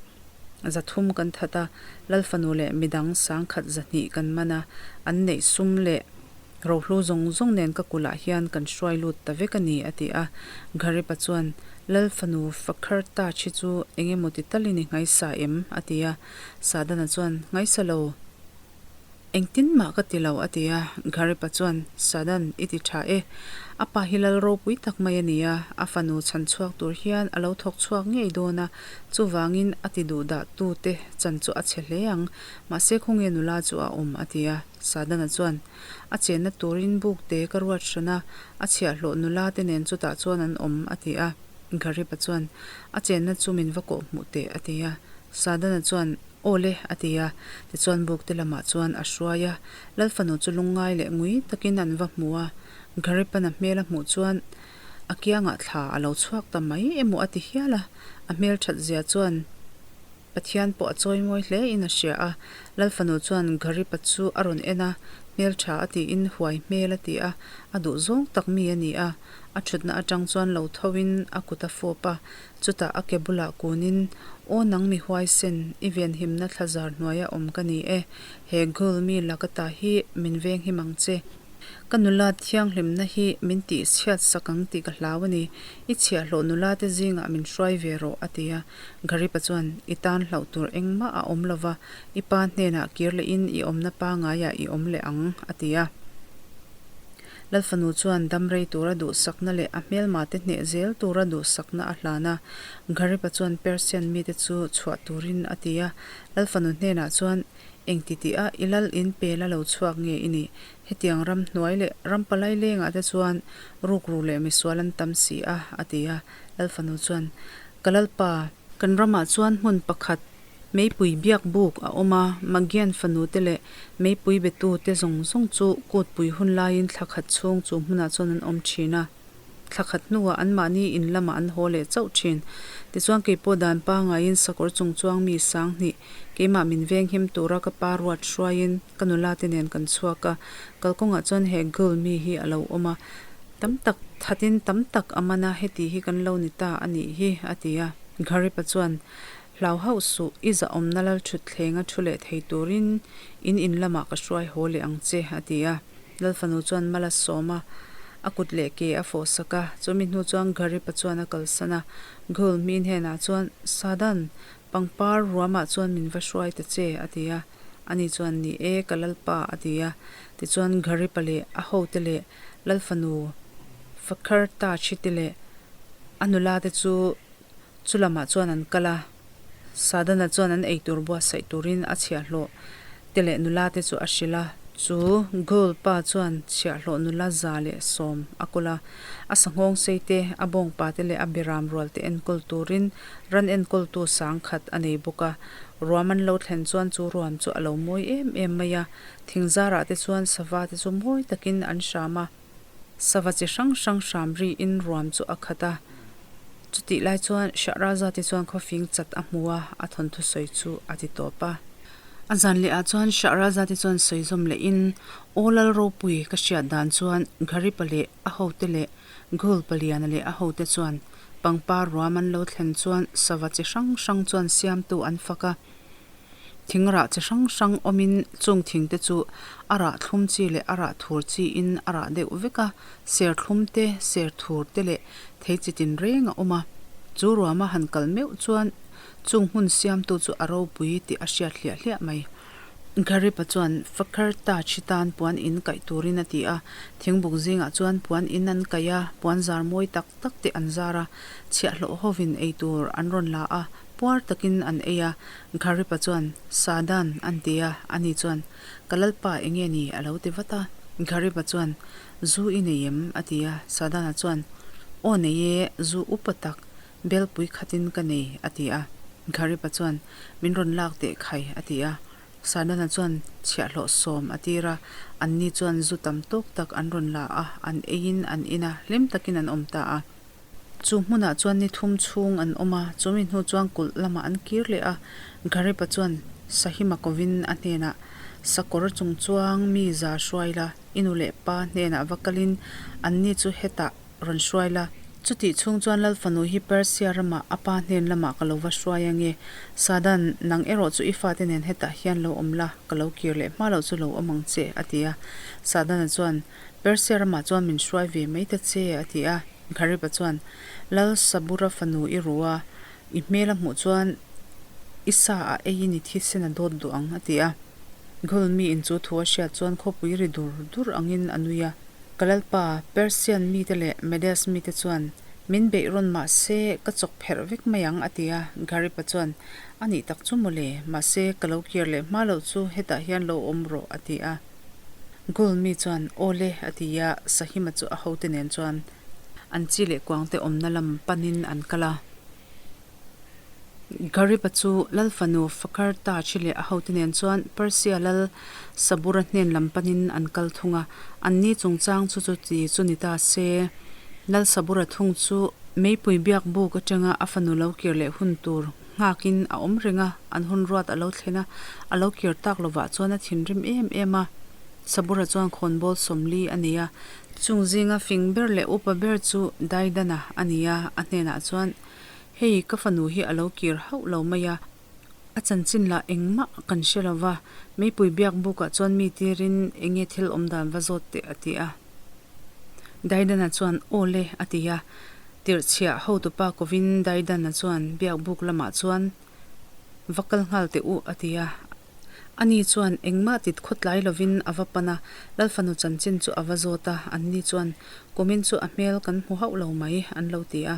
300 kan that a, Lal fanu leh midang 1000 200 kan man a, an neih sum leh Rohlu zawng zawng nen ka kulh ah hian kan hruai lut ta vek a ni, a ti a. Gharipa chuan, Lal fanu Fakhar Taj hi chu eng emaw ti talin i nghaisa em? a ti a. Sadana chuan, Nghaisa lo, engtin mah ka ti lo, a ti a. Gharipa chuan, Sadan, i ti tha e. A pa hi lal ropui tak mai a ni a, a fanu chhan chhuak tur hian a lo thawk chhuak ngei dawn a, chuvangin a ti duh dah tu te chan chu a chhe hle ang. Mahse khawnge nula chu a awm? a ti a. Sadana chuan, A chenna turin buk te ka ruat hran a, a chhiahhlawh nula te nen chutah chuan an awm, a ti a. Gharipa chuan, A chenna chu min va kawh hmuh teh, a ti a. Sadana chuan, Aw le, a ti a. Tichuan buk te lamah chuan a hruai a. Lal fanu chu lungngai leh ngui takin an va hmu a. Gharipa'n a hmel a hmuh chuan a kiangah thla a lo chhuak ta mai emaw a ti hial a. A hmel that zia chuan. Pathian pawh a chawimawi hle in a hria a, Lal fanu chuan Gharipa chu a rawn en a, hmeltha a tiin huai hmel a ti a, a duh zawng tak mi a ni a. A thutna atang chuan lo tho in a kut a fawp a, chutah a ke bulah kun in, Aw nang mi huaisen, i venhimna thlazar hnuaia awm ka ni e, he Ghul mi laka ta hi min venghim ang che. Ka nula thianghlimna hi min tih chhiat sak ang tih ka hlau a ni, i chhiahhlawh nula te zingah min hruai ve rawh, a ti a. Gharipa chuan, I tan hlauh tur engmah a awm lova, i pa hnenah kir lehin i awmna pangaiah i awm leh ang, a ti a. Lalfanu chuan dam rei tura duhsakna leh a hmelmate hneh zel tura duhsakna a hlan a. Gharipa chuan Persian mite chu chhuah turin a ti a. Lalfanu hnenah chuan. Engti tih a i lal in pela lo chhuak nge i nih? Hetiang ram hnuai leh ram palai lengah te chuan rukru leh misual an tam si a, a ti a. Lal fanu chuan, Ka lalpa, kan ramah chuan hmun pakhat meipui biak buk a awm a, Magian fanu te leh meipui betu te zawng zawng chu kutpui hun laiin thla khat chhung chu hmunah chuan an awm thin a. Thla khat hnuah anmahni in lamah an haw leh chauh thin. Tichuan keipawh dan pangaiin sakawr chung chuang mi sanghnih keimah min venghim tura ka pa ruat hruaiin ka nula te nen kan chhuak a, kalkawngah chuan he girl mi hi a lo awm a, tam tak thatin tam tak a man a, heti hi kan lo ni ta a nih hi, a ti a. Gharipa chuan, Hlau hauh suh, i zahawmna lalthutthleng a thu leh thei turin in in lamah ka hruai haw leh ang che, a ti a. Lalfanu chuan mal a sawm a, a kut leh ke a fawh sak a. Chumi hnu chuan Gharipa chuan a kalsan a. Ghul hmin henah chuan, Sadan, pangpar ruamah chuan min va hruai ta che, a ti a. Ani chuan, Ni e, ka lalpa, a ti a. Tichuan Gharipa leh a hote leh Lalfanu Fakhar Tachi te leh a nula te chu Chu lamah chuan an kal a, Sadana chuan an eitur buatsaih turin a chhiahhlawh te leh nula te chu a hrilh a. Chu Gold pa chuan chhiahhlawh nula 110 a kawl a, a sanghawng sei te, a bawngpa te leh a beram rual te enkawl turin ran enkawltu 10,000 a nei bawk a. Ruam an lo thlen chuan chu ruam chu a lo mawi em em mai a, thing zarah te chuan sava te chu mawi takin an hram a. Sava chi hrang hrang hram riin ruam chu a khat a. Chutih lai chuan Shahrazad-i chuan khawfing chat a hmu a, a thawnthu sawi chu a ti tawp a. A zan leh ah chuan Shahrazad-i chuan sawi zawm lehin, Aw Lal ropui, ka hriat dan chuan Gharipa leh a hote leh Ghul paliana leh a hote chuan pangpar ruam an lo thlen chuan sava chi hrang hrang chuan siamtu an fak a. Thing rah chi hrang hrang awmin chung thing te chu a rah thlum chi leh a rah thur chiin a rah deuh vek a, ser thlum te, ser thur te leh thei chi tin reng a awm a. Chu ruama han kal meuh chuan chung hmun siamtu chu a ropui tih a hriat hliah hliah mai. Gharipa chuan Fakhar Taj hi tan puan in kaih turin a ti a, thingbuk zingah chuan puan in an kaih a, puan zar mawi tak tak te an zar a, chhiahhlawh hovin eitur an rawn la a, Puar takin an ei a, Gharipa chuan, Sadan, an ti a, ani chuan, Ka lalpa enge ni? a lo ti vat a. Gharipa chuan, Zu i nei em? a ti a, Sadana chuan, Aw nei e, zu upa tak, belpui khatin ka nei, a ti a. Gharipa chuan, Min rawn lak teh khai, a ti a. Sadana chuan chhiahhlawh sawm a tir a, anni chuan zu tam tawk tak an rawn la a, an eiin an in a, hlim takin an awm ta a. Chu hmunah chuan ni thum chhung an awm a, chumi hnu chuan kulh lamah an kir leh a. Gharipa chuan Sahima kovin a hnenah, Sakawr chung chuang mi za hruai la, i nu leh pa hnenah va kalin anni chu hetah rawn hruai la. Chutih chhung chuan Lal fanu hi Persia ramah a pa hnen lamah ka lo va hruai ange. Sadan, nang erawh chu i fate nen hetah hian lo awm la, ka lo kir leh hma loh chu lo awm ang che, a ti a. Sadana chuan, Persia ramah chuan min hruai ve mai ta che, a ti a. Gharipa chuan, Lal Sabura fanu i ru a, i hmel a hmuh chuan i sa a eiin i thisen a dawt duh ang, a ti a. Ghul miin chu thu a hriat chuan khawpui ri dur dur angin a nui a. Ka lalpa, Persian mite leh Medes mite chuan min beih rawn mah se ka chawk pherh vek mai ang, a ti a. Gharipa chuan, A nih tak chu mawle, mahse ka lo kir leh hma loh chu hetah hian lo awm rawh, a ti a. Gulmi chuan, Aw le, a ti a, Sahima chu a hote nen chuan an chi leh kuangte awmna lam panin an kal a. Ghariba chu Lal fanu Fakhar Taj leh a hote nen chuan Persia lal Sabura hnen lam panin an kal thung a. Anni chungchang chu chuti chu ni ta se, Lal Sabura thung chu meipui biak buk atanga a fanu lo kir leh hun tur Nghakin a awm reng a, an hun ruat a lo thlen a, a lo kir tak lovah chuan a thinrim em em a. Sabura chuan khawnbawl 40 a nei a, chung zinga fing ber leh upa ber chu Daidana a ni a, a hnenah chuan, Hei, ka fanu hi a lo kir hauh lo mai a, a chanchin lah engmah kan hre lo va, meipui biak bukah chuan mi tirin enge thil awm dan va zawt teh a ti a. Daidana chuan, Aw le, a ti a. Tirhchhiah hotupa kovin Daidana chuan biakbuk lamah chuan, Va kal nghal teh u, a ti a. Ani chuan engmah tit khawtlai lovin a va pan a, Lalfanu chanchin chu a va zawt a, anni chuan, Kumin chu a hmel kan hmu hauh lo mai, an lo ti a.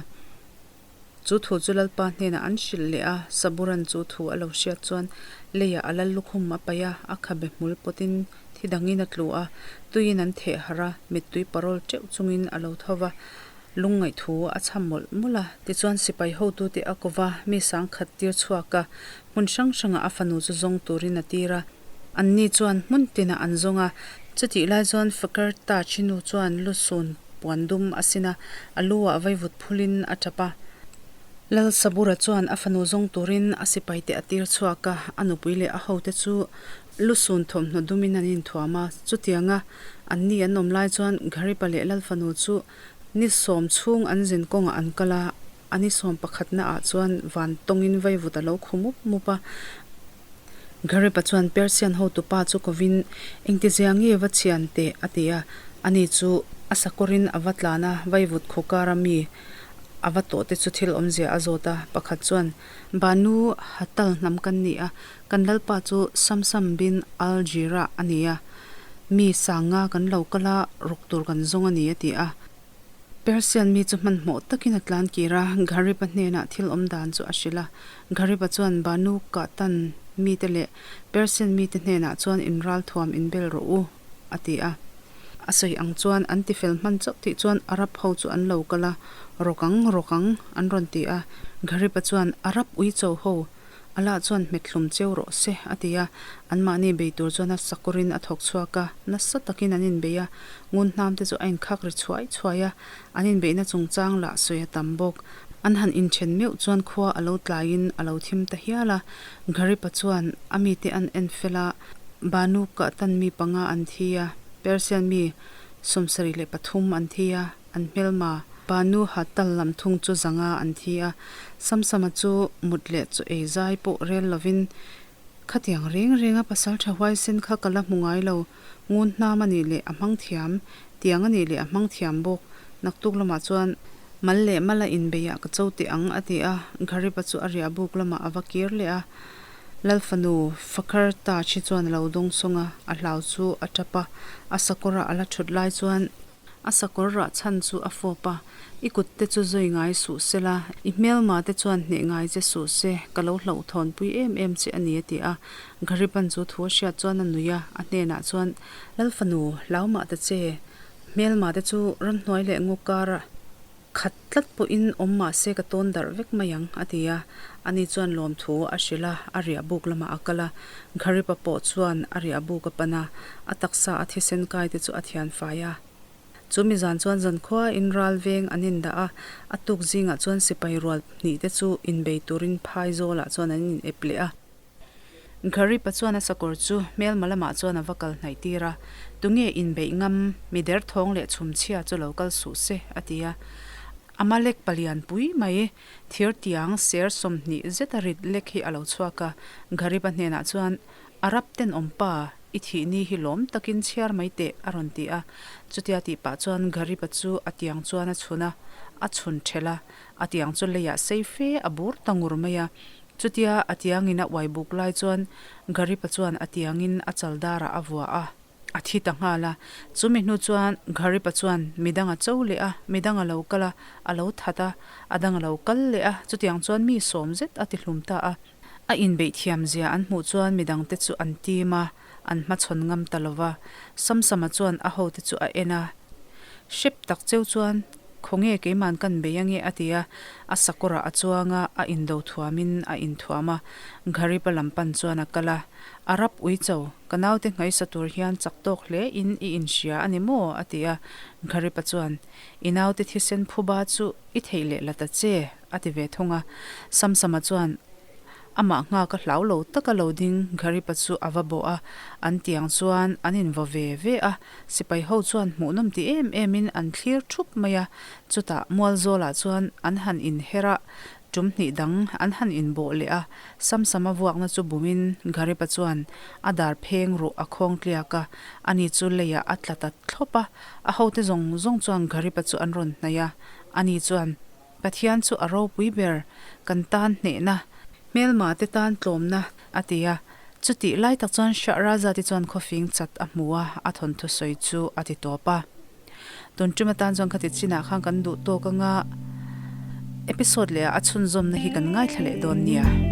Chu thu chu Lalpa hnenah an hrilh leh a, Saburan chu thu a lo hriat chuan leiah a lal lukhum a paih a, a khabe hmul pawtin thi dangin a tlu a, tuiin an theh harh a, mittui parawl teuh chungin a lo tho va, lungngaih thu a chham mawlh mawlh a. Tichuan sipai hotute a ko va, mi sangkhat tir chhuak a, hmun hrang hrangah a fanu chu zawng turin a tir a. Anni chuan hmun tinah an zawng a, chutih lai chuan Fakar Tachi nu chuan lusun puan dum a sin a, a lu ah vaivut phulin a tap a. Lal Sabura chuan a fanu zawng turin a sipaite a tir chhuak a, a nupui leh a hote chu lusun thawmhnaw dumin an inthuam a. Chutianga anni an awm lai chuan Gharipa leh Lal fanu chu ni sawm chhung an zin kawngah an kal a, a ni sawm pakhatna ah chuan van tawngin vaivut a lo khu mup mup a. Gharipa chuan Persian hotupa chu kovin, Engtizia nge va chhian teh? a ti a. Ani chu a sakawrin a va tlan a, vaivut khaw kara mi a va tawh te chu thil awmzia a zawt a. Pakhat chuan, Banu Hatal hnam kan ni a, kan lalpa chu Samsam bin Al-Jirah a ni a, mi sanga kan lo kal a, rawk tur kan zawng a ni, a ti a. Persian mi chu hmanhmawh takin a tlan kir a, Ghariba hnenah thil awm dan chu a hrilh a. Ghariba chuan Banu Qahtan mite leh Persian mite hnenah chuan inral thuam inbel rawh u, a ti a. A sawi ang chuan an tifel hman chauh tih chuan Arab ho chu an lo kal a, Rawk ang, rawk ang, an rawn ti a. Ghariba chuan Arab uicho ho Allah chuan hmet hlum cheu rawh se, a ti a. Anmahni bei tur chuan a sakawrin a thawk chhuak a, nasa takin an inbei a, ngun hnam te chu a inkhak ri chhuai chhuai a, an inbeihna chungchang lah sawi a tam bawk. An han inthen meuh chuan khua a lo tlaiin a lo thim ta hial a, Gharipa chuan a mite an en fel a, Banu Qahtan mi panga an thi a, Persian mi 73 an thi a. An hmelma Banu Hatal lam thung chu zanga an thi a, Samsama chu mut leh chaw ei zai pawh rel lovin, Khatiang reng renga pasal tha huaisen kha ka la hmu ngai lo, ngun hnam a nih leh a hmang thiam, tiang a nih leh a hmang thiam bawk, naktuk lamah chuan mal leh mala inbeiah ka cho teh ang a ti a, Gharipa chu a riah buk lamah a va kir leh a, Lal fanu Fakhar Taj hi chuan a lo dawngsawng a, a hlau chu a tap a, a sakawra a la thut lai chuan, A sakawr rah chhan chu a fawp a, I kut te chu zui ngai suh se la, i hmelma te chuan hneh ngai che suh se, ka lo hlauhthawnpui em em che a ni a ti a. Ghariban chu thu a hriat chuan a nui a, a hnenah chuan, Lal fanu, hlau mah ta che, hmelma te chu ramhnuai leh ngaw kara khat tlat pawhin awm mah se ka tawn darh vek mai ang, a ti a. Ani chuan lawmthu a hrilh a, a riah buk lamah a kal a. Gharipa pawh chuan a riah buk a pan a, a taksa a thisen kai te chu a thian fai a. Chu mi zan chuan zankhua in ral veng an indah a, a tuk zingah chuan sipai rual hnih te chu inbei turin phai zawlah chuan an in ep leh a. Gharipa chuan a sakawr chu hmelma lamah chuan a va kal hnaih tir a, Tunge inbeih ngam, mi derthawng leh chhumchhia chu lo kal suh se, a ti a. Amalek palian pui mai, thir tiang ser 20 zeta rit lek hi a lo chhuak a. Gharipa hnenah chuan, Arab tenawm pa, i thih ni hi lawm takin chhiar mai teh, a rawn ti a. Chutia tih pah chuan Gharipa chu a tiang chuan a chhun a, a chhun ṭhelh a. A tiang chu leiah sei fe a bur ta ngur mai a. Chutia a tiangin a uai buk lai chuan Gharipa chuan a tiangin a chal darah a vua a, a thi ta nghal a. Chumi hnu chuan Gharipa chuan midang a cho leh a, midang a lo kal a, a lo that a, a dang a lo kal leh a, chutiang chuan mi sawm zet a ti hlum ta a. A inbeih thiam zia an hmuh chuan midangte chu an tim a, an hmachhawn ngam ta lo va. Samsama chuan a hote chu a en a, Hrep tak cheu chuan Khawnge keiman kan bei ange a ti a, a sakawrah a chuang a, a indo thuamin a inthuam a, Gharipa lam pan chuan a kal a, Arab uicho, ka naute nghaisa tur hian chak tawk hle in i inhria a ni maw? a ti a, Gharipa chuan, I naute thisen phuba chu i theih leh la ta che, a ti ve thung a, Samsama chuan, Amah nghak a hlau lo taka lo ding Gharipa chu a va bawh a, an tiang chuan an invaw ve ve a, sipai ho chuan hmuhnawm ti em em in an thlir thup mai a, chutah Mualzawlah chuan an han inher a, tum hnih dang an han inbawh leh a, Samsama vuakna chu bumin Gharipa chuan a dar pheng ruh a khawng tliak a, ani chu leiah a tla ta thlawp a, a hote zawng zawng chuan Gharipa chu an rawn hnaih a, ani chuan. Pathian chu a ropui ber, kan tan hnehna, hmelma te tan tlawmna, a ti a. Chutih lai tak chuan Shahrazad-i chuan khawfing chat a hmu a, a thawnthu sawi chu a ti tawp a. Tun ṭum atan chuan khati chinah khan kan duh tawk anga. Episode leh ah a chhunzawmna hi kan ngaithla leh dawn nia.